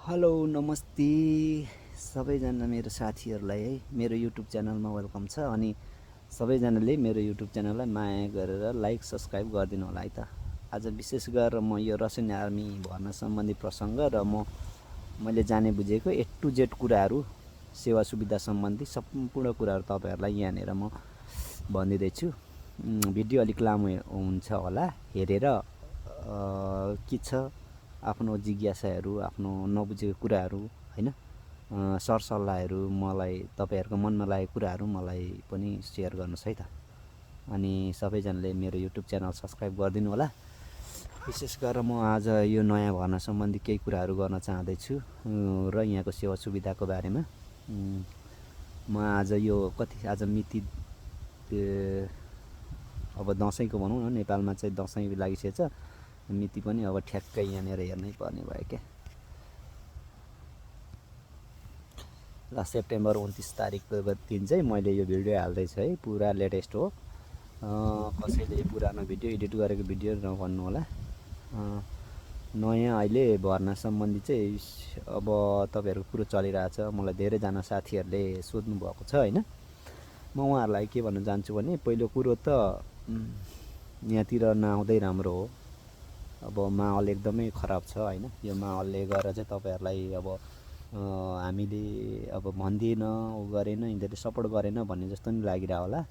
Hello नमस्ते सबैजना मेरो साथीहरूलाई है मेरो युट्युब च्यानलमा वेलकम छ। अनि सबैजनाले मेरो युट्युब च्यानललाई माया गरेर लाइक सब्सक्राइब गरिदिनु होला है त। आज विशेष गरेर म यो रसियन आर्मी भर्ना सम्बन्धी प्रसङ्ग र मैले जाने बुझेको ए टु जेड कुराहरू सेवा सुविधा सम्बन्धी सम्पूर्ण कुराहरू तपाईँहरूलाई यहाँनिर म भनिदिँदैछु। भिडियो अलिक लामो हुन्छ होला, हेरेर के छ आफ्नो जिज्ञासाहरू, आफ्नो नबुझेको कुराहरू हैन, सरसल्लाहहरू, मलाई तपाईँहरूको मनमा लागेको कुराहरू मलाई पनि सेयर गर्नुहोस् है त। अनि सबैजनाले मेरो युट्युब च्यानल सब्सक्राइब गरिदिनु होला। विशेष गरेर म आज यो नयाँ भर्ना सम्बन्धी केही कुराहरू गर्न चाहँदैछु र यहाँको सेवा सुविधाको बारेमा। म आज यो आज मिति अब दसैँको भनौँ न, नेपालमा चाहिँ दसैँ लागिसकेछ, मिति पनि अब ठ्याक्कै यहाँनिर हेर्नै पर्ने भयो क्या। ल सेप्टेम्बर 29 तारिकको दिन चाहिँ मैले यो भिडियो हाल्दैछु है, पुरा लेटेस्ट हो। कसैले पुरानो भिडियो एडिट गरेको भिडियो नभन्नु होला। नयाँ अहिले भर्ना सम्बन्धी चाहिँ अब तपाईँहरूको कुरो चलिरहेछ। मलाई धेरैजना साथीहरूले सोध्नु भएको छ होइन। म उहाँहरूलाई के भन्न चाहन्छु भने, पहिलो कुरो त यहाँतिर नआउँदै राम्रो हो। अब माहौल एकदमै खराब छ होइन। यो माहौलले गर्दा चाहिँ तपाईँहरूलाई अब हामीले अब भन्दिएन, गरेन, यिनीहरूले सपोर्ट गरेन भन्ने जस्तो नि लागिरह होला।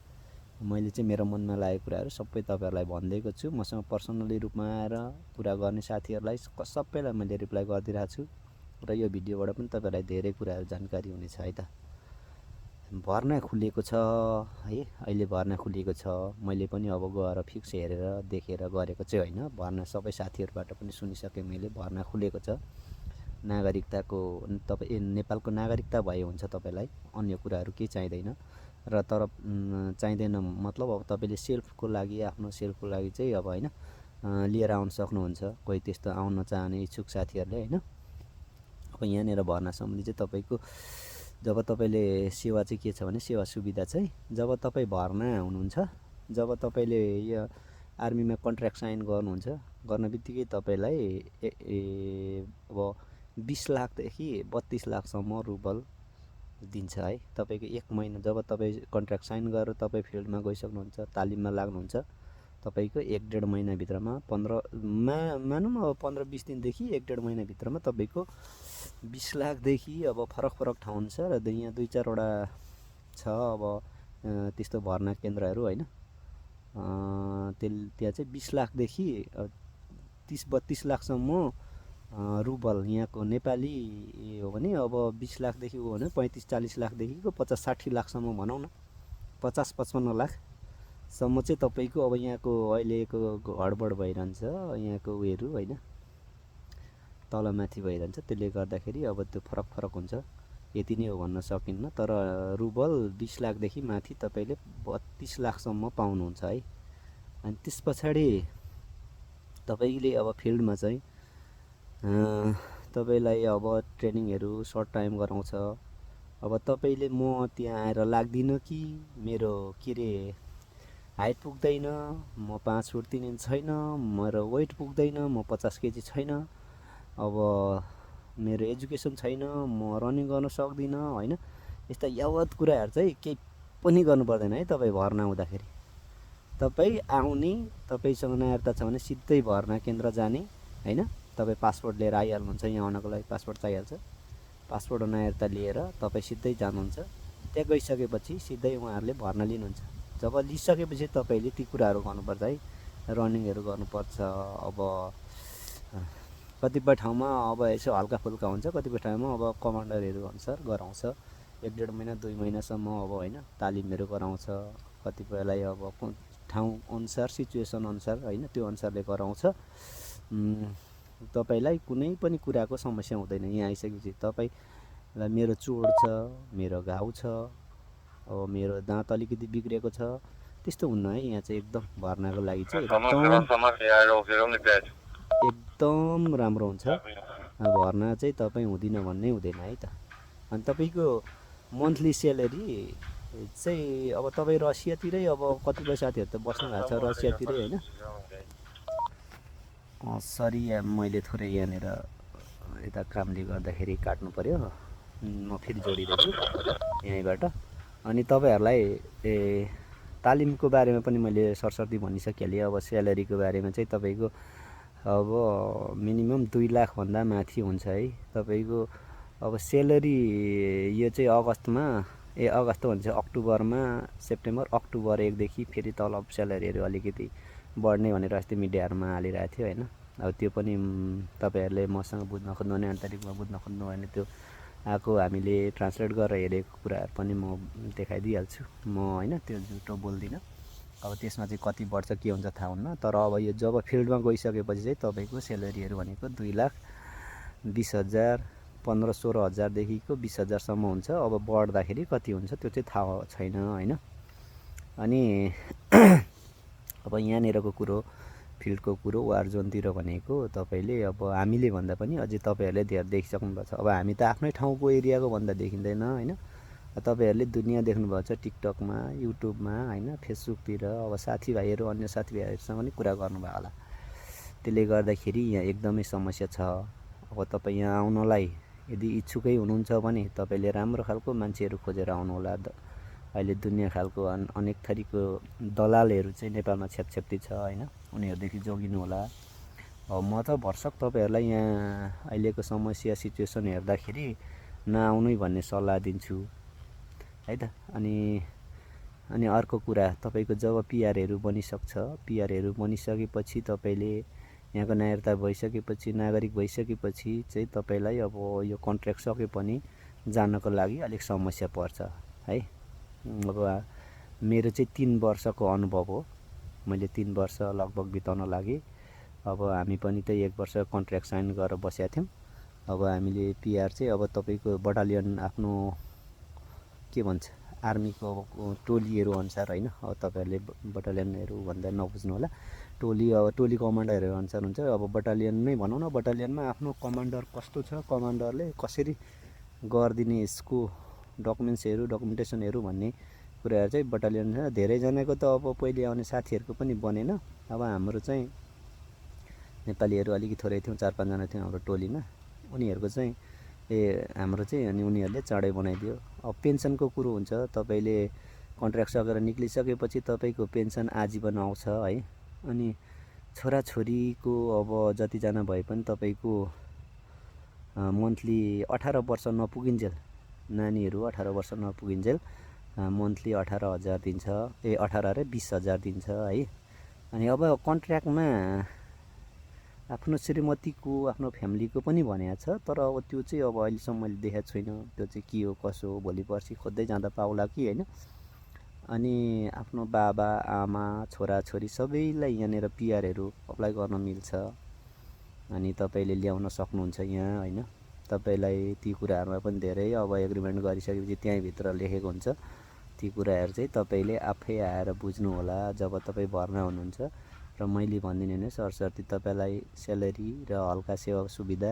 मैले चाहिँ मेरो मनमा लागेको कुराहरू सबै तपाईँहरूलाई भनिदिएको छु। मसँग पर्सनली रूपमा आएर कुरा गर्ने साथीहरूलाई सबैलाई मैले रिप्लाई गरिदिरहेको छु र यो भिडियोबाट पनि तपाईँहरूलाई धेरै कुराहरू जानकारी हुनेछ है त। भर्ना खुलिएको छ है, अहिले भर्ना खुलिएको छ। मैले पनि अब गएर फिक्स हेरेर देखेर गरेको चाहिँ होइन, भर्ना सबै साथीहरूबाट पनि सुनिसकेँ मैले। भर्ना खुलेको छ। नागरिकताको तपाईँ नेपालको नागरिकता भए हुन्छ तपाईँलाई, अन्य कुराहरू केही चाहिँदैन। र तर चाहिँदैन मतलब अब तपाईँले सेल्फको लागि, आफ्नो सेल्फको लागि चाहिँ अब होइन लिएर आउन सक्नुहुन्छ, कोही त्यस्तो आउन चाहने इच्छुक साथीहरूले होइन। अब यहाँनिर भर्ना सम्बन्धी चाहिँ तपाईँको जब तपाईँले सेवा चाहिँ के छ भने, सेवा सुविधा चाहिँ जब तपाईँ भर्ना हुनुहुन्छ, जब तपाईँले यो आर्मीमा कन्ट्र्याक्ट साइन गर्नुहुन्छ, गर्न बित्तिकै तपाईँलाई अब 20 लाखदेखि 32 लाखसम्म रुबल दिन्छ है। तपाईँको 1 महिना जब तपाईँ कन्ट्र्याक्ट साइन गरेर तपाईँ फिल्डमा गइसक्नुहुन्छ, तालिममा लाग्नुहुन्छ, तपाईँको 1-1.5 महिनाभित्रमा मानौँ अब 15-20 दिनदेखि 1-1.5 महिनाभित्रमा तपाईँको 20 लाखदेखि अब फरक फरक ठाउँ हुन्छ र यहाँ 2-4वटा छ अब त्यस्तो भर्ना केन्द्रहरू होइन। त्यहाँ चाहिँ 20 लाखदेखि 30-32 लाखसम्म रुबल, यहाँको नेपाली हो भने अब 20 लाखदेखि हो भने 35-40 लाखदेखिको 50-60 लाखसम्म भनौँ न, 50-55 लाखसम्म चाहिँ तपाईँको अब यहाँको अहिलेको हडबड भइरहन्छ, यहाँको उयोहरू होइन तलमाथि भइरहन्छ। त्यसले गर्दाखेरि अब त्यो फरक फरक हुन्छ, यति नै हो भन्न सकिन्न। तर रुबल 20 लाखदेखि माथि तपाईँले 32 लाखसम्म पाउनुहुन्छ है। अनि त्यस पछाडि तपाईँले अब फिल्डमा चाहिँ तपाईँलाई अब ट्रेनिङहरू सर्ट टाइम गराउँछ। अब तपाईँले म त्यहाँ आएर लाग्दिनँ कि मेरो के अरे हाइट पुग्दैन, म 5 फुट 3 इन्च छैन, मेरो वेट पुग्दैन, म 50 केजी छैन, अब मेरो एजुकेसन छैन, म रनिङ गर्न सक्दिनँ होइन। यस्ता यावत कुराहरू चाहिँ केही पनि गर्नु पर्दैन है। तपाईँ भर्ना हुँदाखेरि तपाईँ आउने, तपाईँसँग नागरिकता छ भने सिधै भर्ना केन्द्र जाने होइन। तपाईँ पासपोर्ट लिएर आइहाल्नुहुन्छ, यहाँ आउनको लागि पासपोर्ट चाहिहाल्छ। पासपोर्ट र नागरिकता लिएर तपाईँ सिधै जानुहुन्छ। त्यहाँ गइसकेपछि सिधै उहाँहरूले भर्ना लिनुहुन्छ। जब लिइसकेपछि तपाईँले ती कुराहरू गर्नुपर्छ है, रनिङहरू गर्नुपर्छ। अब कतिपय ठाउँमा अब यसो हल्का फुल्का हुन्छ, कतिपय ठाउँमा अब कमान्डरहरू अनुसार गराउँछ 1-1.5 महिना 2 महिनासम्म अब होइन तालिमहरू गराउँछ। कतिपयलाई अब ठाउँ अनुसार, सिचुएसन अनुसार होइन, त्यो अनुसारले गराउँछ। तपाईँलाई कुनै पनि कुराको समस्या हुँदैन। यहाँ आइसकेपछि तपाईँलाई मेरो चोट छ, मेरो घाउ छ, अब मेरो दाँत अलिकति बिग्रेको छ, त्यस्तो हुन्न है। यहाँ चाहिँ एकदम भर्नाको लागि चाहिँ एकदम राम्रो हुन्छ। भर्ना चाहिँ तपाईँ हुँदिन भन्ने हुँदैन है त। अनि तपाईँको मन्थली सेलेरी चाहिँ अब तपाईँ रसियातिरै, अब कतिपय साथीहरू त बस्नु भएको छ रसियातिरै होइन। सरी मैले थोरै यहाँनिर यता कामले गर्दाखेरि काट्नु पर्यो। म फेरि जोडिदिन्छु यहीँबाट। अनि तपाईँहरूलाई तालिमको बारेमा पनि मैले सरसर्ती भनिसकिहालेँ। अब स्यालेरीको बारेमा चाहिँ तपाईँको अब मिनिमम 2 लाखभन्दा माथि हुन्छ है तपाईँको। अब स्यालेरी यो चाहिँ अगस्त भन्छ अक्टोबरमा, सेप्टेम्बर अक्टोबर 1 देखि फेरि तलब स्यालेरीहरू अलिकति बढ्ने भनेर अस्ति मिडियाहरूमा हालिरहेको थियो होइन। अब त्यो पनि तपाईँहरूले मसँग बुझ्न खोज्नु भने, आन्तरिकमा बुझ्न खोज्नु भने त्यो आएको हामीले ट्रान्सलेट गरेर हेरेको कुराहरू पनि म देखाइदिइहाल्छु म होइन। त्यो झुटो बोल्दिनँ। अब त्यसमा चाहिँ कति बढ्छ के हुन्छ थाहा हुन्न। तर अब यो जब फिल्डमा गइसकेपछि चाहिँ तपाईँको स्यालेरीहरू भनेको 2,20,000 15-16 हजारदेखिको 20,000सम्म हुन्छ। अब बढ्दाखेरि कति हुन्छ त्यो चाहिँ थाहा छैन होइन। अनि अब यहाँनिरको कुरो, फिल्डको कुरो, वार जोनतिर भनेको तपाईँले अब हामीले भन्दा पनि अझै तपाईँहरूले धेरै देखिसक्नुभएको छ। अब हामी त आफ्नै ठाउँको एरियाको भन्दा देखिँदैन होइन। तपाईँहरूले दुनियाँ देख्नुभएको छ टिकटकमा, युट्युबमा होइन, फेसबुकतिर। अब साथीभाइहरू, अन्य साथीभाइहरूसँग पनि कुरा गर्नुभयो होला। त्यसले गर्दाखेरि यहाँ एकदमै समस्या छ। अब तपाईँ यहाँ आउनलाई यदि इच्छुकै हुनुहुन्छ भने तपाईँले राम्रो खालको मान्छेहरू खोजेर आउनुहोला। अहिले दुनियाँ खालको अनेक थरीको दलालहरू चाहिँ नेपालमा छ्यापछ्याप्ती छ होइन। उनीहरूदेखि जोगिनु होला। अब म त भरसक तपाईँहरूलाई यहाँ अहिलेको समस्या सिचुएसन हेर्दाखेरि नआउनै भन्ने सल्लाह दिन्छु है त। अनि अर्को कुरा, तपाईँको जब पिआरहरू बनिसकेपछि तपाईँले यहाँको नागरिकता भइसकेपछि, नागरिक भइसकेपछि चाहिँ तपाईँलाई अब यो कन्ट्र्याक्ट सके पनि जानको लागि अलिक समस्या पर्छ है। अब मेरो चाहिँ 3 वर्षको अनुभव हो। मैले 3 वर्ष लगभग बिताउन लागेँ। अब हामी पनि त 1 वर्ष कन्ट्र्याक्ट साइन गरेर बसेका थियौँ। अब हामीले पिआर चाहिँ अब तपाईँको बटालियन आफ्नो के भन्छ आर्मीको टोलीहरू अनुसार होइन। अब तपाईँहरूले बटालियनहरू भन्दा नबुझ्नु होला। अब टोली कमान्डरहरू अनुसार हुन्छ। अब बटालियन नै भनौँ न, बटालियनमा आफ्नो कमान्डर कस्तो छ, कमान्डरले कसरी गरिदिने यसको डकुमेन्टेसनहरू भन्ने कुराहरू चाहिँ बटालियन छ। धेरैजनाको त अब पहिले आउने साथीहरूको पनि बनेन। अब हाम्रो चाहिँ नेपालीहरू अलिकति थोरै थियौँ, 4-5 जना थियौँ हाम्रो टोलीमा। उनीहरूको चाहिँ हाम्रो चाहिँ अनि उनीहरूले चाँडै बनाइदियो। अब पेन्सनको कुरो हुन्छ। तपाईँले कन्ट्र्याक्ट सकेर निक्लिसकेपछि तपाईँको पेन्सन आजीवन आउँछ है। अनि छोराछोरीको अब जतिजना भए पनि तपाईँको मन्थली 18 वर्ष नपुगिन्जेल, नानीहरू 18 वर्ष नपुगिन्जेल मन्थली 18,000 दिन्छ। 20,000 दिन्छ है। अनि अब कन्ट्र्याक्टमा आफ्नो श्रीमतीको, आफ्नो फ्यामिलीको पनि भनेको छ। तर अब त्यो चाहिँ अब अहिलेसम्म मैले देखेको छुइनँ। त्यो चाहिँ के हो कसो हो भोलि पर्सि खोज्दै जाँदा पाउला कि होइन। अनि आफ्नो बाबा आमा छोराछोरी सबैलाई यहाँनिर पिआरहरू अप्लाई गर्न मिल्छ। अनि तपाईँले ल्याउन सक्नुहुन्छ यहाँ होइन। तपाईँलाई ती कुराहरूमा पनि धेरै अब एग्रिमेन्ट गरिसकेपछि त्यहीँभित्र लेखेको हुन्छ। ती कुराहरू चाहिँ तपाईँले आफै आएर बुझ्नु होला जब तपाईँ भर्ना हुनुहुन्छ। र मैले भनिदिने भने सरसर्ती तपाईँलाई स्यालेरी र हल्का सेवा सुविधा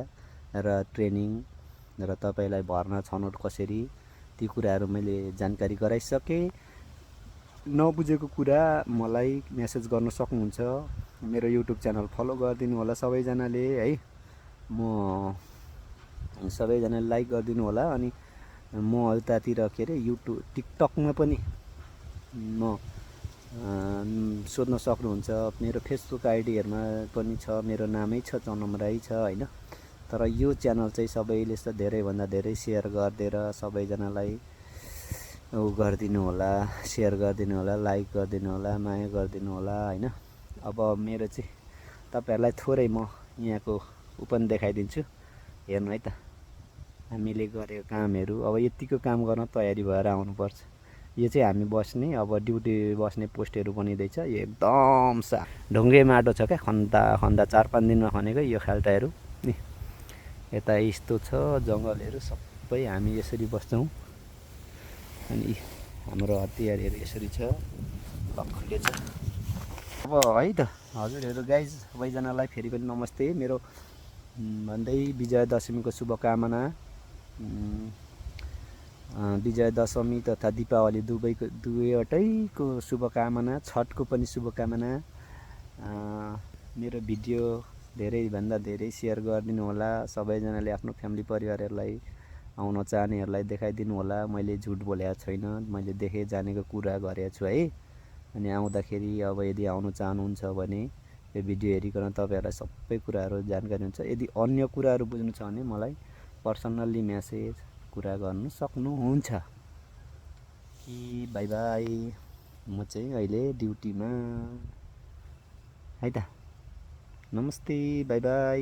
र ट्रेनिङ र तपाईँलाई भर्ना छनौट कसरी, ती कुराहरू मैले जानकारी गराइसकेँ। नबुझेको कुरा मलाई मेसेज गर्न सक्नुहुन्छ। मेरो युट्युब च्यानल फलो गरिदिनु होला सबैजनाले है। म सबैजनाले लाइक गरिदिनु होला। अनि म उतातिर के अरे युट्युब टिकटकमा पनि म सोध्न सक्नुहुन्छ। मेरो फेसबुक आइडीहरूमा पनि छ, मेरो नामै छ चनम राई छ होइन। तर यो च्यानल चाहिँ सबैले धेरैभन्दा धेरै सेयर गरिदिएर सबैजनालाई गरिदिनु होला, सेयर गरिदिनु होला, लाइक गरिदिनु होला, माया गरिदिनु होला होइन। अब मेरो चाहिँ तपाईँहरूलाई थोरै म यहाँको पनि देखाइदिन्छु। हेर्नु है त, हामीले गरेको कामहरू। अब यतिको काम गर्न तयारी भएर आउनुपर्छ। यो चाहिँ हामी बस्ने अब ड्युटी बस्ने पोस्टहरू बनिँदैछ। यो एकदम ढुङ्गे माटो छ क्या, खन्दा 4-5 दिनमा खनेको यो खाल्टाहरू नि। यता यस्तो छ जङ्गलहरू सबै हामी यसरी बस्छौँ। अनि हाम्रो हतियारहरू यसरी छ, लक्खुले छ। अब है त हजुरहरू गाइज सबैजनालाई फेरि पनि नमस्ते। मेरो भन्दै विजय दशमीको शुभकामना। विजय दशमी तथा दीपावली दुवैवटैको शुभकामना, छठको पनि शुभकामना। मेरो भिडियो धेरैभन्दा धेरै सेयर गरिदिनु होला। सबैजनाले आफ्नो फ्यामिली परिवारहरूलाई आउन चाहनेहरूलाई देखाइदिनु होला मैले झुट बोलेको छैन, मैले देखेँ जानेको कुरा गरेको छु है। अनि आउँदाखेरि अब यदि आउनु चाहनुहुन्छ भने यो भिडियो हेरिकन तपाईँहरूलाई सबै कुराहरू जानकारी हुन्छ। यदि अन्य कुराहरू बुझ्नु छ भने मलाई पर्सनल्ली मेसेज कुरा गर्नु सक्नुहुन्छ। कि बाई बाई, म चाहिँ अहिले ड्युटीमा है त। नमस्ते, बाई बाई।